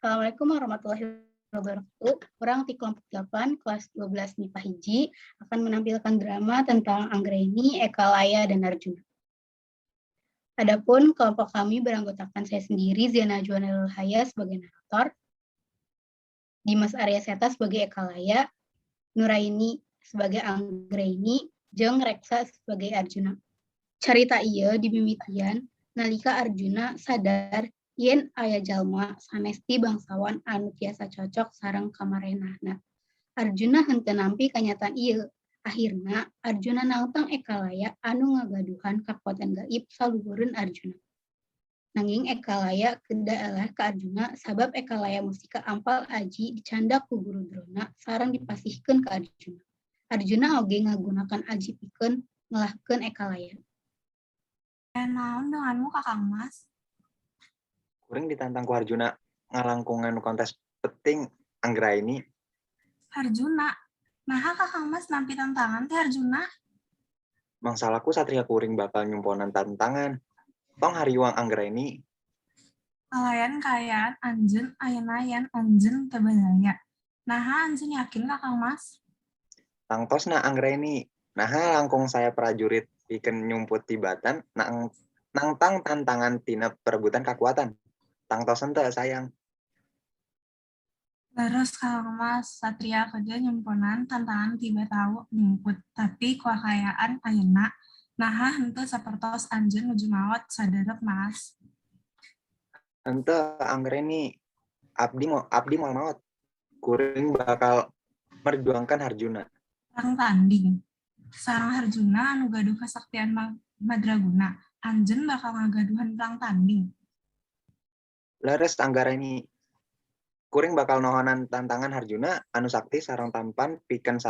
Assalamualaikum warahmatullahi wabarakatuh. Urang ti kelompok 8 kelas 12 MIPA 1 akan menampilkan drama tentang Anggraini, Ekalaya, dan Arjuna. Adapun kelompok kami beranggotakan saya sendiri, Ziana Juana Haya sebagai narator, Dimas Arya Seta sebagai Ekalaya, Nuraini sebagai Anggraini, jeung Reksa sebagai Arjuna. Carita ieu dimimitian nalika Arjuna sadar yen aya jalma sanes ti bangsawan anu tiasa cocok sareng kamarenahna. Arjuna henteu nampi kanyataan ieu. Akhirna Arjuna nangtang Ekalaya anu ngagaduhan kakuatan gaib saluhureun Arjuna. Nanging Ekalaya kedah eleh ka Arjuna sabab Ekalaya musika ampal aji dicandak ku Guru Drona sareng dipasihkeun ka Arjuna. Arjuna oge ngagunakan aji pikeun ngelahkeun Ekalaya. Aya naon denganmu, Kakang Mas? Kuring ditantang ku Harjuna ngalangkungan kontes peting, Anggraini. Harjuna? Naha Kakang Mas nampi tantangan ti Harjuna? Mangsalaku satria kuring bakal nyumponan tantangan. Tong hariwang, Anggraini. Kalayan kaayaan anjeun ayeuna yen anjeun teu badaya. Naha anjeun yakin, Kakang Mas? Tangtosna, Anggraini. Naha langkung sae prajurit pikeun nyumput tibatan nangtang tantangan tina perebutan kakuatan? Tangtos henteu, sayang. Leres, Kakang Mas, satria kedah nyumponan tantangan tiba tau nyumput. Tapi ku kaayaan ayeuna, naha henteu sapertos anjeun nuju maot saderek, Mas? Henteu, Anggraini. Abdi moal maot. Kuring bakal merjuangkan Harjuna. Perang tanding? Sareng Harjuna anu gaduh kasaktian madraguna, anjeun bakal ngagaduhan perang tanding? Leres, Anggraini. Kuring bakal nohonan tantangan Harjuna anu sakti sareng tampan pikeun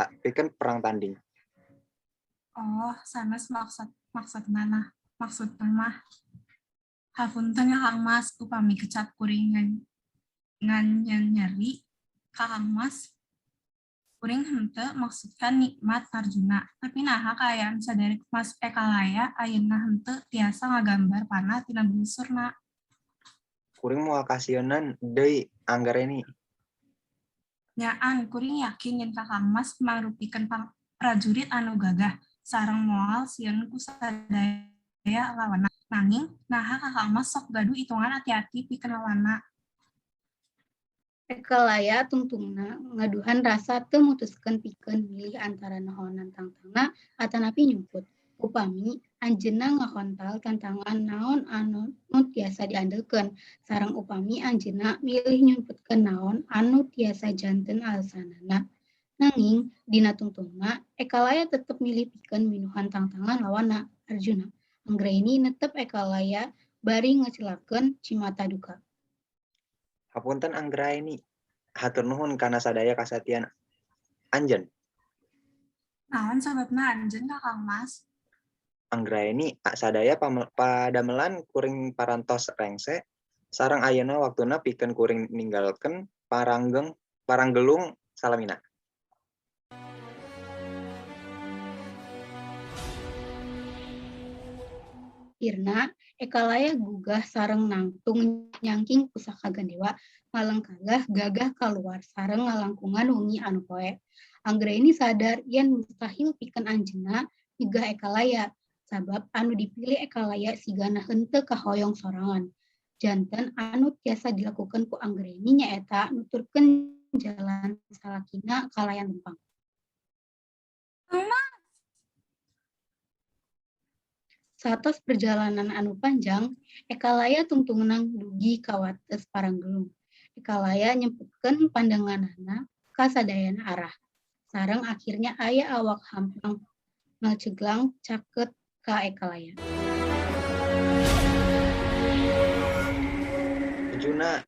perang tanding. Oh, sanes maksudna nah, maksudna mah. Hapunten, Kakang Mas, upami kecap kuring nganyenyeri Kakang Mas. Kuring henteu maksudkan nikmat Arjuna, tapi naha kaayaan saderek Mas Ekalaya ayeuna henteu tiasa ngagambar panah tina busurna? Kuring moal kasieunan deui, Anggraini. Nyaan, kuring yakin yen Kakang Mas mangrupikeun prajurit anu gagah sareng moal sieun ku sadaya lawanna. Nanging, naha Kakang Mas sok gaduh itungan ati-ati pikeun lawanna? Ekalaya tungtungna ngaduhan rasa teu mutuskeun pikeun milih antara nohonan tangtangna atanapi nyumput. Upami anjeunna ngahontal tantangan, naon anu nu tiasa diandelkeun, sareng upami anjeunna milih nyumputkeun, naon anu tiasa janten alesanana. Nanging dina tungtungna Ekalaya tetep milih pikeun minuhan tangtangan lawanna, Arjuna. Anggraini netep Ekalaya bari ngecelakeun cimata duka. Hapunten, Anggraini. Hatur nuhun kana sadaya kasatian anjeun. Naon sababna anjeun, Kakang Mas? Anggraini, sadaya padamelan kuring parantos rengse sareng ayeuna waktuna pikeun kuring ninggalkeun Paranggelung salamina. Akhirna Ekalaya gugah sareng nangtung nyangking pusaka Gandewa ngalengkagah gagah kaluar sareng ngalangkungan wengi anu poe. Anggraini sadar yen mustahil pikeun anjeunna nyegah Ekalaya sabab anu dipilih Ekalaya sigana henteu kahoyong sorangan. Janten anu tiasa dilakukeun ku Anggraini nyaeta nuturkeun jalan salakina kalayan lempang. Mas! Saatos perjalanan anu panjang, Ekalaya tungtungna dugi ka wates Paranggelung. Ekalaya nyemputkeun pandanganana ka sadayana arah. Sareng akhirnya aya awak hampang ngaceglang caket ka Ekalaya. Arjuna.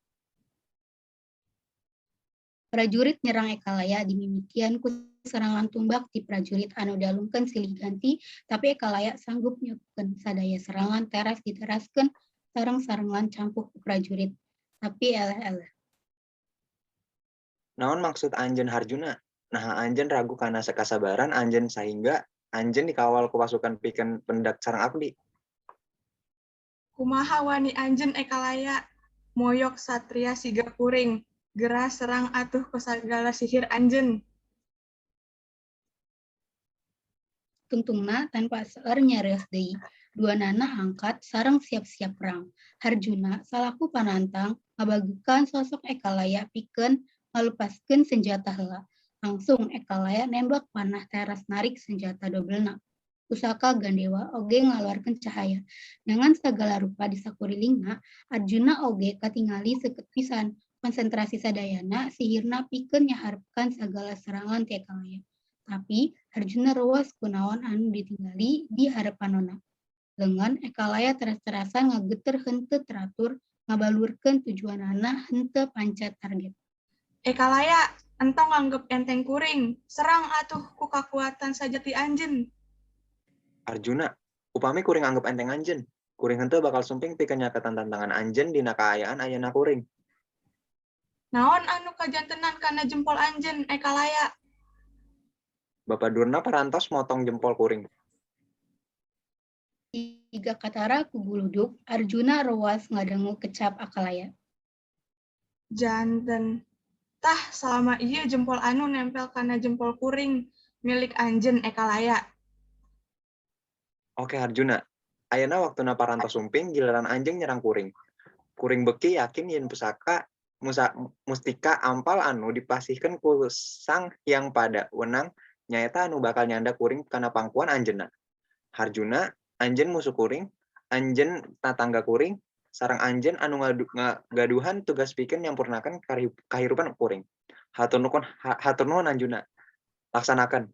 Prajurit nyerang Ekalaya dimimitian ku serangan tumbak ti prajurit anu dialungkeun silih ganti, tapi Ekalaya sanggup nyumputkeun sadaya serangan teras diteraskeun sareng sarengan campuh ku prajurit. Tapi eleh-eleh. Naon maksud anjeun, Harjuna? Naha anjeun ragu kana kasabaran anjeun sahingga anjeun dikawal ku pasukan pikeun pendak sareng abdi? Kumaha wani anjeun, Ekalaya? Moyok satria siga kuring, gera serang atuh ku sagala sihir anjeun. Tungtungna tanpa seueur nyarios deui, duanana angkat sareng siap-siap perang. Harjuna salaku panantang ngabagekan sosok Ekalaya pikeun ngalepaskeun senjata heula. Langsung Ekalaya nembak panah teras narik senjata dobelna. Pusaka Gandewa oge ngaluarkeun cahaya. Dengan sagala rupa di sakurilingna, Arjuna oge katingali seukeut pisan. Konsentrasi sadayana sihirna pikeun nyaharepkeun sagala serangan ti Ekalaya. Tapi Arjuna reuwas kunaon anu ditinggali di hareupanana. Leungeun Ekalaya teras-terasan ngageter henteu teratur, ngabalurkeun tujuanana henteu panca target. Ekalaya, entong nganggep enteng kuring, serang atuh ku kakuatan sajati anjeun. Arjuna, upami kuring anggep enteng anjeun, kuring henteu bakal sumping pikeun nyaketan tantangan anjeun dina kaayaan ayeuna kuring. Naon anu kajantenan kana jempol anjeun, Ekalaya? Bapa Durna parantos motong jempol kuring. Siga katara ku guludug, Arjuna reuwas ngadangu kecap Ekalaya. Janten, tah salama ieu jempol anu nempel kana jempol kuring milik anjeun, Ekalaya. Oke Arjuna, ayeuna waktuna parantos sumping giliran anjeun nyerang kuring. Kuring beuki yakin yen pusaka mustika ampal anu dipasihkeun ku Sang Hyang Pada Wenang nyaeta anu bakal nyandak kuring kana pangkuan anjeunna. Harjuna, anjeun musuh kuring, anjeun tatangga kuring, sareng anjeun anu ngagaduhan tugas pikeun nyampurnakeun kahirupan kuring. Hatur nuhun Arjuna. Laksanakeun.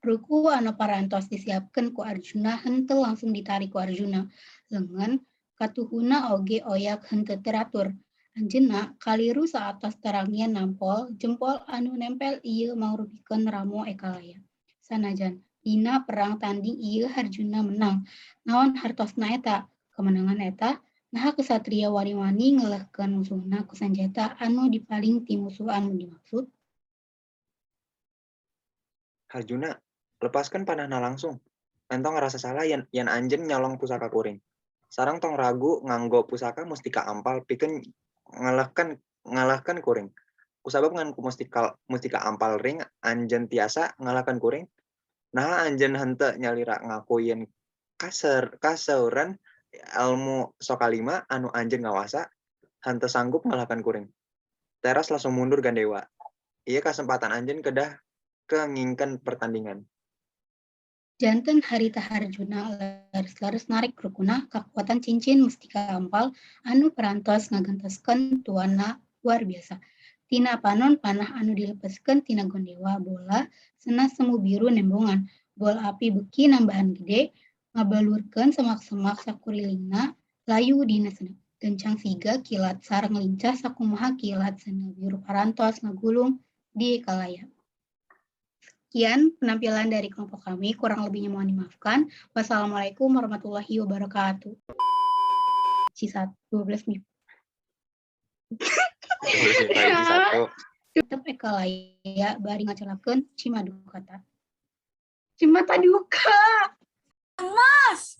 Ruku anu parantos disiapkeun ku Arjuna henteu langsung ditarik ku Arjuna. Leungeun katuhuna oge oyak henteu teratur. Anjeunna kaliru saatos tarangia nampol jempol anu nempel ieu mangrupikeun ramo Ekalaya. Sanajan dina perang tanding ieu Harjuna menang. Naon hartosna eta? Kemenangan eta naha kesatria wani-wani ngelehkeun musuhna ku sanjata anu dipaling ti musuh anu dimaksud? Harjuna, lepaskan panahna langsung. Entong ngarasa salah yen anjeun nyolong pusaka kuring. Sareng tong ragu nganggo pusaka mustika ampal pikeun ngalahkeun kuring. Kusabab ngan ku mustika ampal ring anjeun tiasa ngalahkeun kuring. Naha anjeun henteu nyalira ngaku yen kaseuran ilmu sokalima anu anjeun ngawasa henteu sanggup ngalahkeun kuring. Teras langsung mundur Gandewa. Ieu kasempatan anjeun kedah kengingkeun pertandingan. Janten harita Harjuna leres-leres narik rukuna kakuatan cincin mustika ampal anu parantos ngagentoskeun tuanna luar biasa. Tina panon panah anu dilepaskeun tina Gandewa bola sena semu biru nembongan. Bol api beuki nambahan gede ngabalurkeun semak-semak sakurilingna layu dina sena. Gancang siga kilat sareng lincah sakumaha kilat sena biru parantos ngagulung di Ekalaya. Sekian penampilan dari kelompok kami, kurang lebihnya mohon dimaafkan. Wassalamualaikum warahmatullahi wabarakatuh. C1, 12 MIPA. 12 MIPA 1. Tetep Ekalaya bari ngacelakeun Cimadukata. Cimata duka. Mas.